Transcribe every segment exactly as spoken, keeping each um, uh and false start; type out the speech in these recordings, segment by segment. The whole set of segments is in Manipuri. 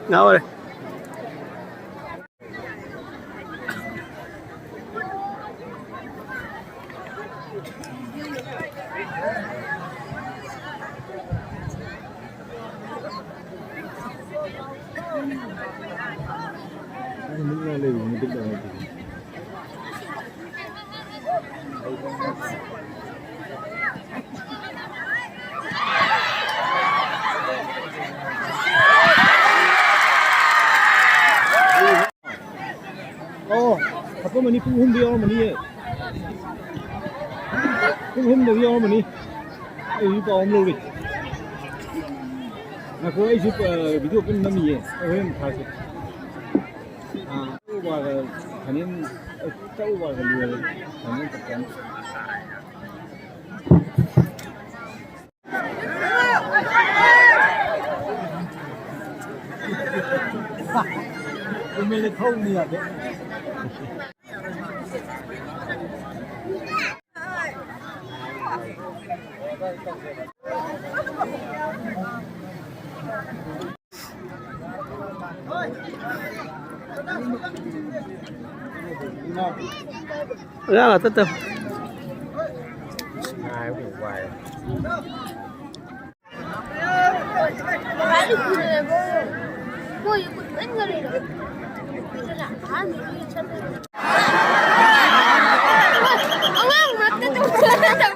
ꯉꯥꯎꯔꯦ꯫ ꯑꯣ, ꯍꯥꯞꯄꯝꯃꯅꯤ, ꯄꯨꯡ ꯑꯍꯨꯝꯗ ꯌꯥꯎꯔꯝꯃꯅꯤꯌꯦ꯫ ꯄꯨꯡ ꯑꯍꯨꯝꯗꯒꯤ ꯌꯥꯎꯔꯝꯃꯅꯤ꯫ ꯑꯩꯁꯨ ꯄꯥꯎ ꯑꯃ ꯂꯧꯔꯤ꯫ ꯉꯥꯏꯈꯣ, ꯑꯩꯁꯨ, ꯑ, video ꯀꯟꯅ ꯅꯝꯃꯤꯌꯦ꯫ ꯑꯩ ꯍꯣꯔꯦꯟ ꯊꯥꯔꯛꯀꯦ꯫ ꯑ, ꯆꯧ ꯕꯥꯔꯒ ꯐꯥꯏꯅꯦꯜ, ꯑ, ꯆꯧ ꯕꯥꯔꯒ ꯂꯣꯏꯔꯦ꯫ ꯐꯥꯏꯅꯦꯜ ꯆꯞ ꯆꯥꯅ꯫ ꯑꯉꯥꯡ ꯉꯥꯛꯇ ꯇꯧ꯫ ꯉꯥꯏꯕ ꯋꯥꯏ꯫ ꯑꯉꯥꯡ ꯃꯔꯛꯇ ꯇꯧꯕ꯫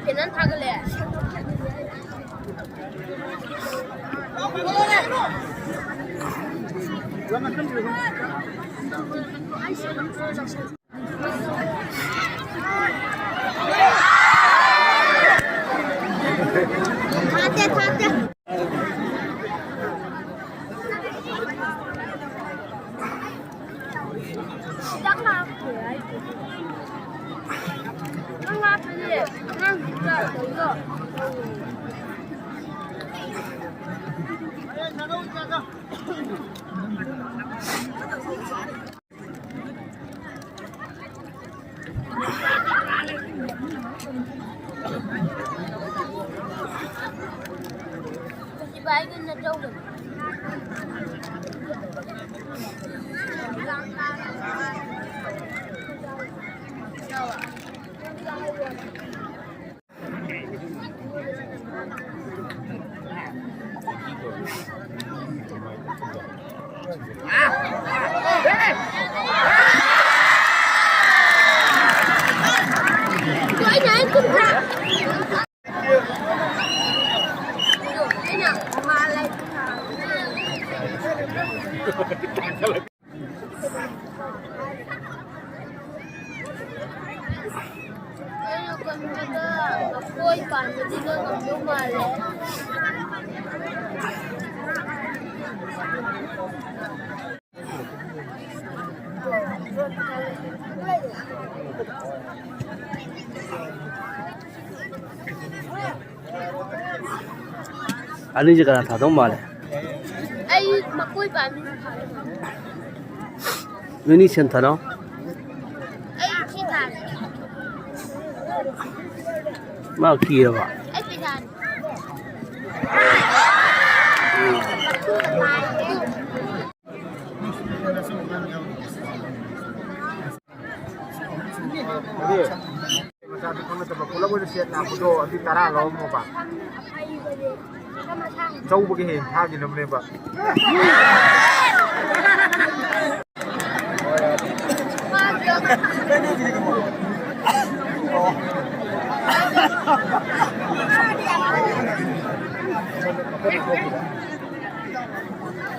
ꯀꯦꯅꯟ ꯊꯥꯒꯠꯂꯦ꯫ ꯊꯥꯗꯦ, ꯊꯥꯗꯦ꯫ ꯈꯤꯇꯪ ꯍꯥꯞꯄꯦ ꯍꯥꯏꯗꯨꯗꯤ꯫ ꯅꯪ ꯍꯥꯞꯄꯗꯤ ꯑꯉꯥꯡꯗꯤ ꯆꯥꯔꯣꯏꯗꯣ꯫ ꯑꯩꯅ ꯈꯟꯕꯗ ꯂꯐꯣꯏ ꯄꯥꯟꯕꯗꯤ ꯂꯣꯏ ꯉꯝꯗꯧ ꯃꯥꯜꯂꯦ꯫ ꯑꯅꯤꯁꯦ ꯀꯅꯥ ꯊꯥꯗꯧ ꯃꯥꯜꯂꯦ? ꯑꯩ ꯃꯀꯣꯏ ꯄꯥꯝꯃꯤ꯫ ꯅꯣꯏꯅꯤ ꯁꯦꯟ ꯊꯥꯅꯧ꯫ ꯑꯩ ꯁꯤ ꯊꯥꯔꯦ꯫ ꯃꯥ ꯀꯤꯔꯕ? ꯑꯩ ꯄꯩꯁꯥꯅꯤ꯫ ꯃꯆꯥꯗꯨ ꯈꯪꯅꯗꯕ ꯄꯨꯂꯞ ꯑꯣꯏꯅ ꯁꯦꯠ ꯂꯥꯛꯄꯗꯣ ꯑꯗꯨ ꯇꯔꯥ ꯂꯧꯔꯝꯃꯣꯕ꯫ ꯆꯧꯕꯒꯤ ꯍꯌꯦꯡ ꯊꯥꯈꯤꯅꯕꯅꯦꯕ꯫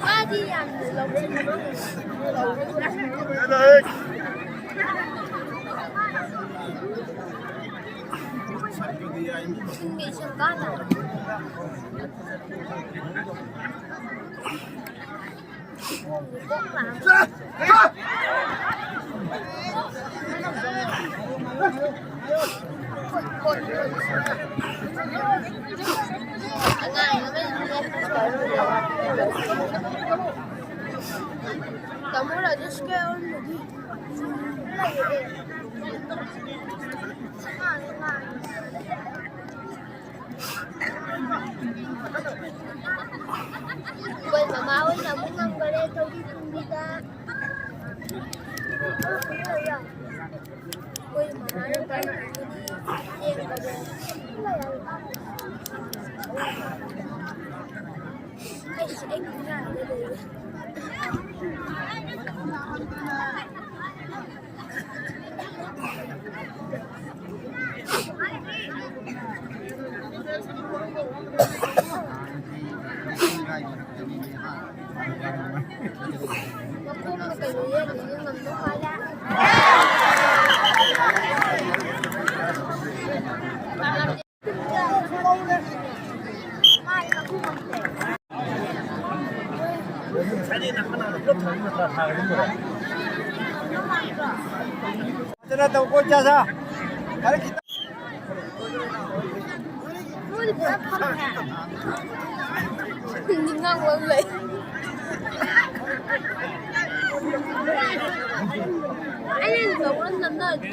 ꯃꯥꯗꯤ ꯌꯥꯝꯅ ꯂꯧꯁꯤꯟꯕ ꯏꯁꯤꯡꯒ ꯏꯁꯤꯡ ꯀꯥꯟꯅ꯫ ꯇꯥꯃꯣ ꯔꯥꯖꯦꯁꯀ ꯑꯣꯟꯕꯒꯤ꯫ ꯑꯩꯈꯣꯏ ꯃꯃꯥ ꯍꯣꯏꯅ ꯑꯃꯨꯛ ꯉꯝꯈꯔꯦ ꯊꯧꯔꯤ ꯆꯤꯡꯕꯤꯗ꯫ ꯑꯩꯈꯣꯏ ꯃꯃꯥꯅ ꯀꯟꯅ ꯌꯦꯡꯕꯗꯣ꯫ ꯑꯩꯁ, ꯑꯩ ꯈꯨꯠꯅꯥꯗ ꯂꯩꯔꯦ꯫ ꯐꯖꯅ ꯇꯧꯀꯣ, ꯏꯆꯥꯁꯥ꯫ ꯈꯔ ꯈꯤꯇꯪ꯫ ꯅꯤꯡꯉꯥꯡꯕ ꯑꯃ ꯂꯩ꯫ ꯑꯩꯅ ꯇꯧꯕ ꯅꯝꯅꯗꯤ꯫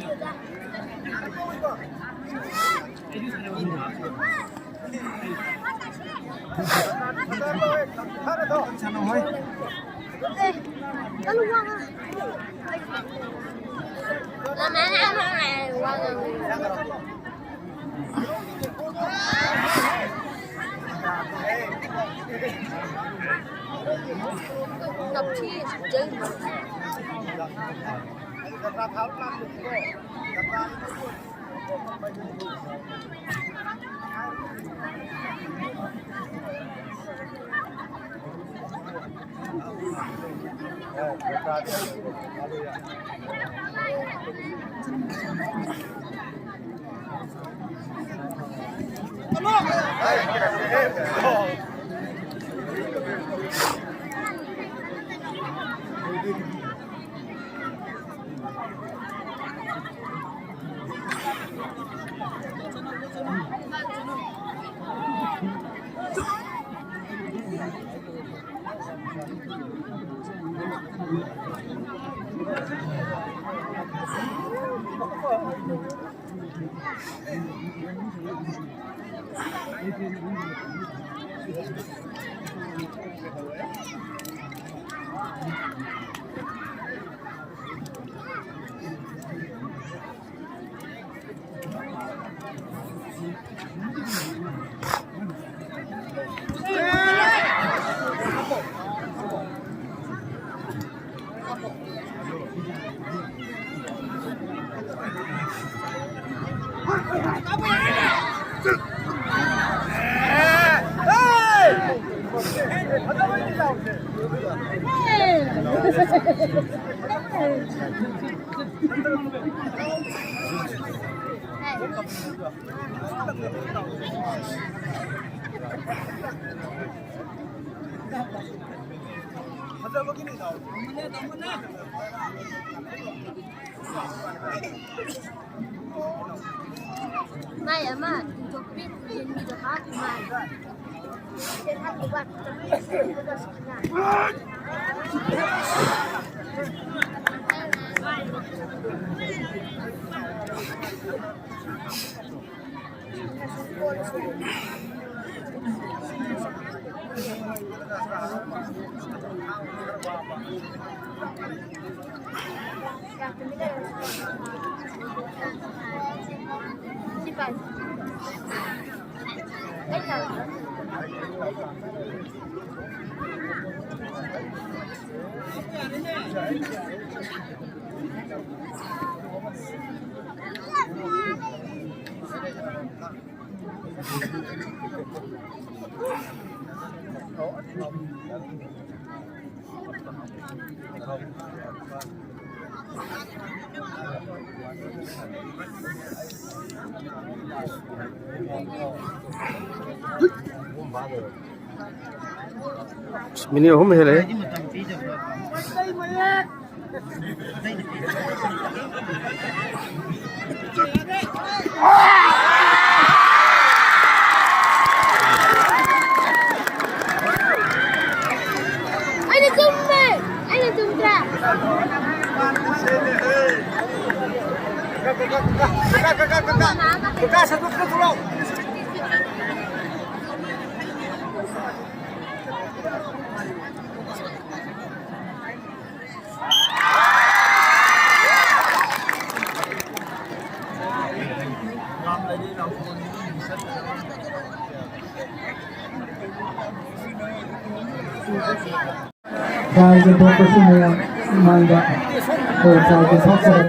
ꯃꯥꯏ ꯑꯃ ꯇꯤꯡꯊꯣꯛꯄꯤ ꯌꯦꯟꯕꯤꯗꯣ ꯍꯥꯞꯄꯤ ꯃꯥꯜꯂꯦ꯫ ꯃꯤꯅꯤꯠ ꯑꯍꯨꯝ ꯍꯦꯜꯂꯦ꯫ ꯑꯩꯅ ꯆꯨꯝꯃꯦ! ꯑꯩꯅ ꯆꯨꯝꯗ꯭ꯔꯥ? ꯆꯥꯏꯒꯤ ꯊꯣꯛꯄꯁꯤ ꯃꯌꯥꯝ ꯃꯥꯡꯗ ꯑꯩꯈꯣꯏ ꯆꯥꯏꯒꯤ ꯊꯣꯛꯆꯔꯦ꯫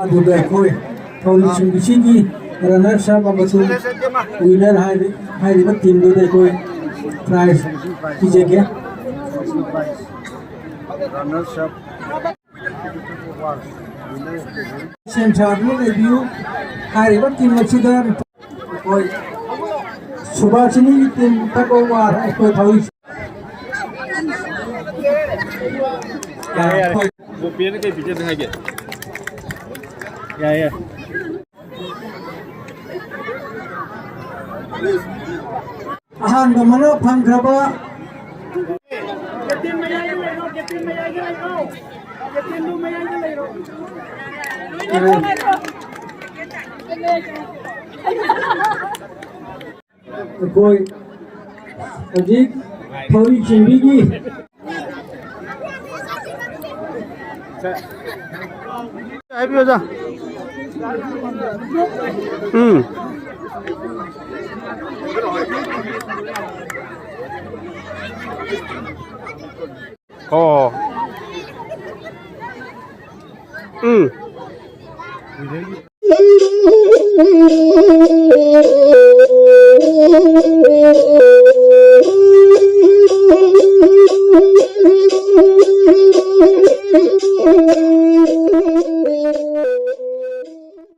ꯑꯗꯨꯒ ꯑꯩꯈꯣꯏ ꯊꯧꯔꯤ ꯆꯤꯡꯕꯤꯁꯤꯒꯤ runners up ꯑꯃꯁꯨꯡ winner ꯍꯥꯏꯔꯤ-, ꯍꯥꯏꯔꯤꯕ teamꯗꯨꯗ ꯑꯩꯈꯣꯏ prize ꯄꯤꯖꯒꯦ꯫ ꯁꯦꯝ ꯁꯥꯗꯨꯅ ꯂꯩꯕꯤꯌꯨ꯫ ꯍꯥꯏꯔꯤꯕ team ꯑꯁꯤꯗ ꯑꯩꯈꯣꯏ ꯁꯨꯕꯥꯁꯤꯅꯤꯒꯤ team tug of war ꯑꯩꯈꯣꯏ ꯊꯧꯔꯤ ꯌꯥꯔꯦ, ꯌꯥꯔꯦ꯫ ꯒꯣꯄꯤꯅ ꯀꯩ ꯄꯤꯖꯗꯦ ꯍꯥꯏꯒꯦ? ꯌꯥꯔꯦ, ꯌꯥꯔꯦ꯫ ꯑꯍꯥꯟꯕ ꯃꯅꯥ ꯐꯪꯈ꯭ꯔꯕ꯫ ꯑꯩꯈꯣꯏ ꯍꯧꯖꯤꯛ ꯊꯧꯔꯤ ꯆꯤꯡꯕꯤꯒꯤ ꯍꯥꯏꯕꯤꯌꯨ, ꯑꯣꯖꯥ꯫ ꯎꯝ꯫ ꯑꯣ꯫ ꯎꯝ꯫